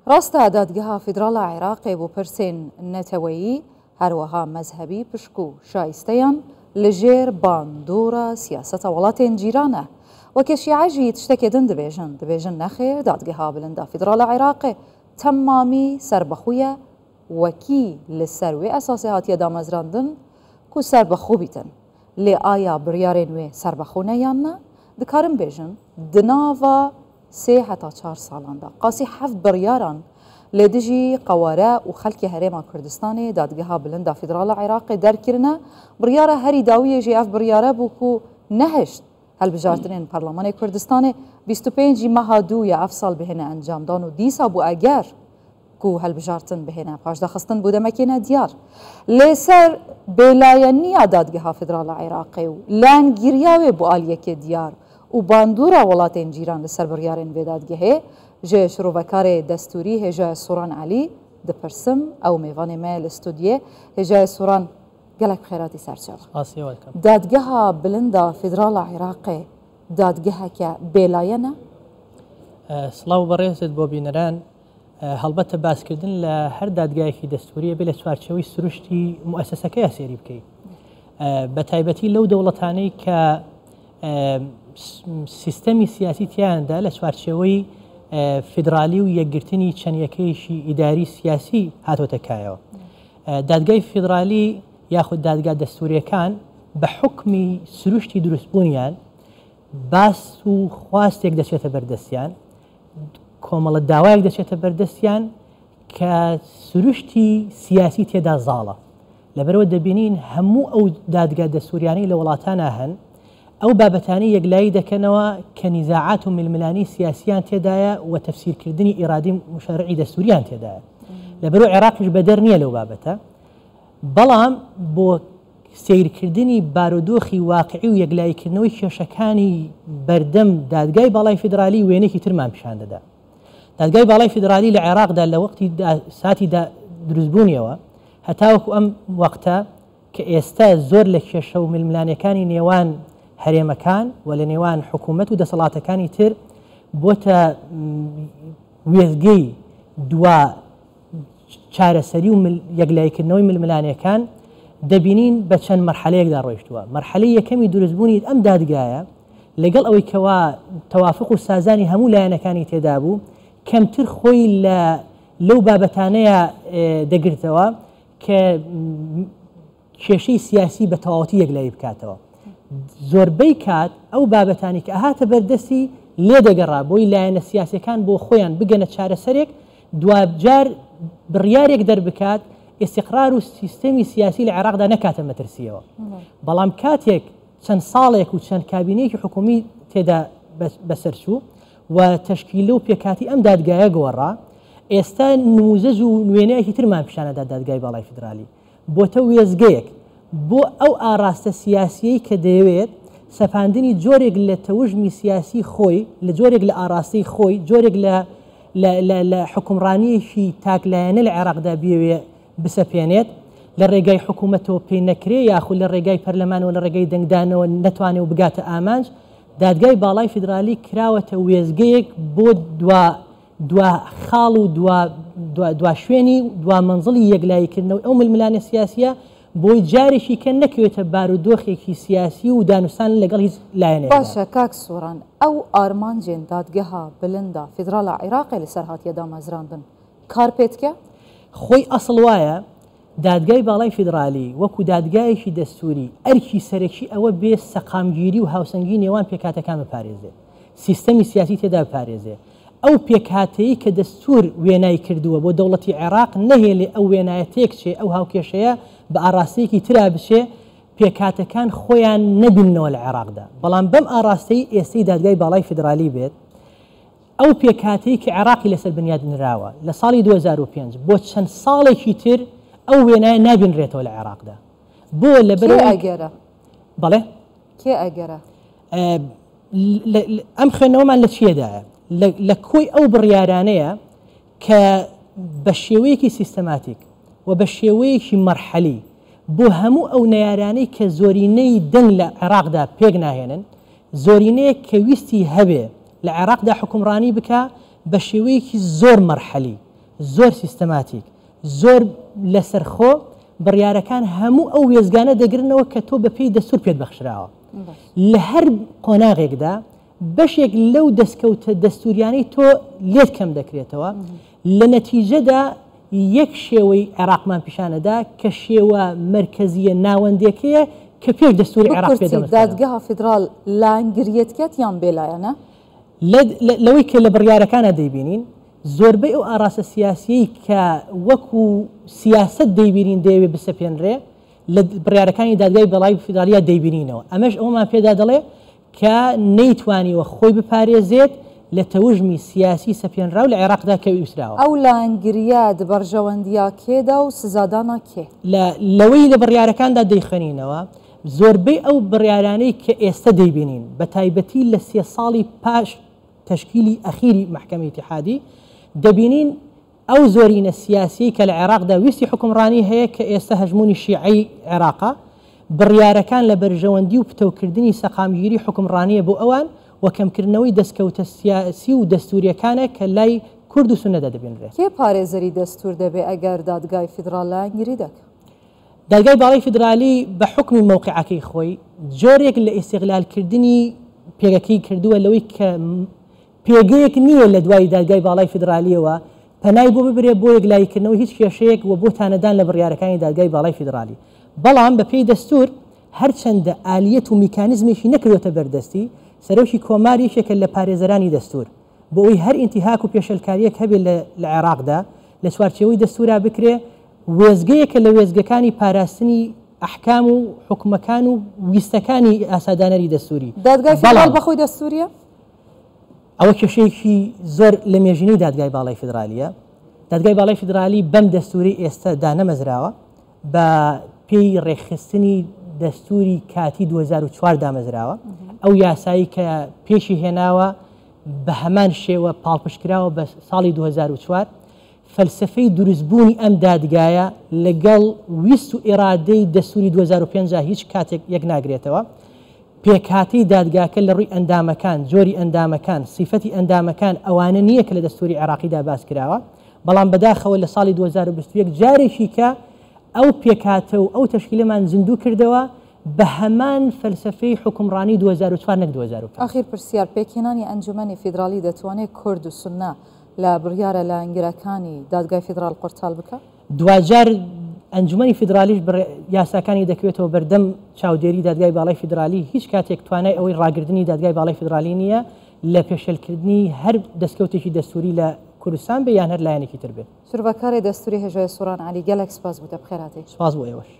Rast e Dadgeha Federal a Iraqê bo pirsên neteweyî, herwiha mezhebî pişk û şayîsteyan li jêr bandora siyaseta welatên cîran e. Weke şîe jî tiştekê din dibêjin, dibêjin nexêr Dadgeha Bilinda Federal a Iraqê temamî serbixwe ye, wekî li ser wê esasê hatiye damezrandin ku serbixwe bîtin. Lê aya biryarên wê serbixwe ne yan na? Dikarin bêjin di nava Sê heta çar salan de qasî heft biryaran li dijî qeware û xelkê Herêma Kurdistanê Dadgeha Bilind a Federal a Iraqê derkirine. Biryara herî dawiyê jî ev biryare bû ku nehişt hilbijartinên Parlemanê Kurdistanê 25 meha du ya ev sal bihêne encamdan û dîsa bû eger ku hilbijartin bihêne paşdexistin bo demekê ne diyar. Lê ser bêlayeniya Dadgeha Federal a Iraqê û lengîriya wê bo aliyekê diyar û bandora welatên cîran li ser biryarên vê dadgehê, ji şirovekarê destûrî Hêjayê Soran Elî dipirsim. Ew mêvanê me ye li studiyê. Hêjayê Soran gelek bi xêratî serçav. Dadgeha Bilinda Federal a Iraqê dadgeheke bêlayen e? Silav û berêzit bo bîneran. هەڵبەتە باسکردن لە هەر دادگایەکی دەستوری ئەبێ لە چوارچێوەی سروشتی موئەسەسەکەیا سەیری بکەی بە تایبەتی لەو دەوڵەتانەی کە سیستەمی سیاسی تیاندا لە چوارچێوەی فیدرالی و یەکگرتنی چەند یەکەیەکی ئیداری سیاسی هاتۆتە کایەوە دادگای فیدرالی یاخود دادگا دەستوریەکان بە حکمی سروشتی دروستبوونیان باس و خواستێک دەچێتە بەردەستیان کۆمەڵە داوایەک دەچێتە بەردەستیان کە سروشتی سیاسی تێدا زاڵە. لەبەرئەوە دەبینین هەموو ئەو دادگا دەستوریانەی لە وڵاتانا هەن ئەو بابەتانەی یەکلایی دەکەنەوە کە نیزاعات و ململانێی سیاسیان تێدایە و تەفسیرکردنی ئیرادەی مشەرعی دەستوریان تێدایە. لەبەرئەوە عێراقیش بەدەر نییە لەو بابەتە. بەڵام بۆ سەیرکردنی بارودۆخی واقعی و یەکلاییکردنەوەی کێشەکانی بەردەم دادگای باڵای فیدرالی وێنەیەکی ترمان پیشان دەدا. دادگای باڵای فیدرالی لە عێراقدا لە وەقتی ساتی دروستبوونیەوە هەتاوەکو ئەم وەقتە کە ئێستا زۆر لە کێشە و ململانێکانی نێوان هەرێمەکان و لە نێوان حکوومەت و دەسەڵاتەکانی تر بۆتە وێستگەی دوا چارەسەری و یەکلاییکردنەوەی ململانێکان، دەبینین بە چەند مەرحەلەیەکدا ڕۆیشتووە. مەرحەلەی یەکەمی دروستبوونی ئەم دادگایە، لەگەڵ ئەوەی کەوا تەوافوق و سازانی هەموو لایەنەکانی تێدابوو، کەمتر خۆی لە لەو بابەتانەیا دەگرتەوە کە کێشەی سیاسی بە تەواوەتی یەکلایی بکاتەوە. زۆربەی کات ئەو بابەتانەی کە ئەهاتە بەردەستی لێدەگەڕا بۆی لایەنە سیاسیەکان بۆ خۆیان بگەنە چارەسەرێک، دواجار بڕیارێک دەربکات ئیستیقرار و سیستەمی سیاسی لە عێراقدا نەکاتە مەترسیەوە. بەڵام کاتێک چەند ساڵێک و چەند کابینەیەکی حکومی تێدا بەسەرچوو و تەشکیلە و پێکهاتی ئەم دادگایە گۆڕا، ئێستا نموزەج و وێنەیەکی ترمان پیشانەدا دادگای باڵای فیدرالی. بۆتە وێستگەیەک بۆ ئەو ئاڕاستە سیاسییەی کە دەیەوێت سەپاندنی جۆرێک لە تەوژمی سیاسی خۆی، لە جۆرێک لە ئاڕاستەی خۆی، جۆرێک لە لە لە لە حوکمڕانییەکی تاکلایەنە لە عێراقدا بیەوێ بسەپێنێت، لە ڕێگای حکوومەتەوە پێی نەکرێ یاخود لە ڕێگای پەرلەمانەوە لە ڕێگەی دەنگدانەوە نەتوانێ و بگاتە ئامانج، دادگای باڵای فیدرالی کراوەتە وێستگەیەک بۆ دوا دوا خاڵ و دوا دوا شوێنی و دوا مەنزڵی یەکلاییکردنەوەی ئەو ململانێ سیاسییە بۆی جارێکی کە نەکەوێتە بارودۆخێکی سیاسی و دانوستان لەگەڵ هیچ لایەنێکدا. باشە کاک سۆران ئەو ئارمانجێن دادگەها بلندا فیدرالا عیراقێ لەسەر هاتیە دامەزراندن کار پێدکە؟ خۆی ئەسڵ وایە دادگای باڵای فیدرالی وەکو دادگایەکی دەستوری ئەرکی سەرەکی ئەوە بێ سەقامگیری و هاوسەنگی نێوان پێکهاتەکان بپارێزێ، سیستەمی سیاسی تێدا بپارێزێ، ئەو پێکهاتەیەی کە دەستور وێنای کردووە بۆ دەوڵەتی عێراق نەهێلێ ئەو وێنایە تێکچێ، ئەو هاوکێشەیە بە ئاڕاستەیەکی ترا بچێ، پێکهاتەکان خۆیان نەبیننەوە لە عێراقدا. بەڵام بەم ئاڕاستەی ئێستەی دادگای باڵای فیدرالی بێت، ئەو پێکهاتەی کە عێراقی لەسەر بنیات نراوە لە ساڵی 2005 بۆ چەند ساڵێکی تر ئەو وێنایە نابینرێتەوە لە عێراقدا. بۆ؟ لەبەرئەوەی. کێ ئەگەرە؟ بەڵێ؟ کێ ئەگەرە؟ ئەم خوێندنەوەمان لە چییەدایە؟ لە کۆی ئەو بڕیارانەیە کە بە شێوەیەکی سیستەماتیک و بە شێوەیەکی مەرحەلی بۆ هەموو ئەو نەیارانەی کە زۆرینەی دەنگ لە عێراقدا پێک ناهێنن، زۆرینەیەک کە ویستی هەبێ لە عێراقدا حوکمڕانی بکا بە شێوەیەکی زۆر مەرحەلی. زۆر سیستەماتیک، زۆر لەسەرخۆ بڕیارەکان هەموو ئەو وێستگانە دەگرنەوە کە تۆ بەپێی دەستوور پێت بەخشراوە. لە هەر قۆناغێکدا بەشێک لەو دەستکەوتە دەستووریانەی تۆ لێت کەم دەکرێتەوە، لە نەتیجەدا یەک شێوەی عێراقمان پیشانەدا کە شێوە مەرکەزییە ناوەندێکەیە کە پێش دەستووری عێراق پێ بکورتی دەمەزراوە. دادگەها فیدراڵ لایەنگریەت کەت یان بێلایەنە؟ لەوەی کە لە بڕیارەکانا دەیبینین، زۆربەی ئەو ئاڕاستە سیاسییەی کە وەکو سیاسەت دەیبینین دەیەوێ بسەپێنرێ، لە بڕیارەکانی دادگای باڵای فیدراڵییا دەیبینینەوە. ئەمەش ئەوەمان پێدا دەڵێ کە نەیتوانیوە خۆی بپارێزێت لە تەوژمی سیاسی سەپێنراو لە عێراقدا کە ویستراوە. ئەو لایەنگرییە د بەرژەوەندییا کێدا و سزادانا کێ؟ لە لەوەی لە بڕیارەکاندا دەیخوێنینەوە، زۆربەی ئەو بڕیارانەی کە ئێستە دەیبینین، بە تایبەتی لە سێ ساڵی پاش تەشکیلی ئەخیری مەحکەمەی ئیتیحادی، دەبینین ئەو زۆرینە سیاسیەی کە لە عێراقدا ویستی حوکمڕانی هەیە کە ئێستە هەژموونی شیعەی عێراقە، بڕیارەکان لە بەرژەوەندی و پتەوکردنی سەقامگیری حوکمڕانیە بۆ ئەوان و کەمکردنەوەی دەستکەوتە سیاسی و دەستوریەکانە کە لای کورد و سوننەدا دەبینرێ. کێ پارێزەری دەستور دەبێ ئەگەر دادگای فیدڕاڵ لایەنگیری دەکا؟ دادگای باڵای فیدرالی بە حوکمی مەوقیعەکەی خۆی جۆرێک لە ئیستیغلالکردنی پێگەکەی کردووە لەوەی کە پێگەیەک نییە لە دوای دادگای باڵای فیدرالییەوە پەنای بۆ ببرێت بۆ یەکلاییکردنەوەی هیچ کێشەیەک و بۆ تانەدان لە بڕیارەکانی دادگای باڵای فیدرالی. بەڵام بەپێی دەستوور هەرچەندە ئالیەت و میکانیزمێکی نەکردۆتە بەردەستی، سەرۆکی کۆمار یەکێکە لە پارێزەرانی دەستوور بۆ ئەوەی هەر ئینتیهاک و پێشێلکارییەک هەبێت لە عێراقدا لە چوارچێوەی دەستوورا بکرێ، وێستگەیەکە لە وێستگەکانی پاراستنی ئەحکام و حوکمەکان و ویستەکانی یاسادانەری دەستووری. دادگای فیدراڵ بەڵام. بەخۆی دەستوورییە؟ ئەوە کێشەیەکی زۆر لە مێژینەی دادگای باڵای فیدرالیە. دادگای باڵای فیدرالی بەم دەستوورەی ئێستە دانەمەزراوە، بە پێی ڕێکخستنی دەستووری کاتی 2004 دامەزراوە. ئەو یاسایی کە پێشی هێناوە بە هەمان شێوە پاڵپشتکراوە بە ساڵی 2004. فەلسەفەی دروستبوونی ئەم دادگایە لەگەڵ ویست و ئیرادەی دەستووری 2005 هیچ کاتێک یەک ناگرێتەوە. پێکهاتەی دادگاکە لە ڕووی ئەندامەکان، جۆری ئەندامەکان، سیفەتی ئەندامەکان ئەوانە نییە کە لە دەستووری عێراقیدا باس کراوە، بەڵام بەداخەوە لە ساڵی 2021 جارێکی کە ئەو پێکهاتە و ئەو تەشکیلەمان زیندوو کردەوە بە هەمان فەلسەفەی حوکمڕانی 2004 نەک 2005. ئاخیر پرسیار، پێکهێنانی ئەنجومەنی فیدراڵی دەتوانێ کورد و سوننە لە بڕیارە لایەنگرەکانی دادگای فیدراڵ قورتال بکا؟ دواجار ئەنجومەنی فیدرالیش یاساکانی دەکەوێتەوە بەردەم چاودێری دادگای باڵای فیدرالی، هیچ کاتێک توانای ئەوەی ڕاگردنی دادگای باڵای فیدرالی نییە لە پێشێلکردنی هەر دەستکەوتێکی دەستوری لە کوردستان بێ یان هەر لایەنێکی تر بێ. شرڤەکارێ دەستوری هێژای سۆران عەلی گەلەک سپاس بوتە بخێرهاتی. سپاس بۆ ئێوەش.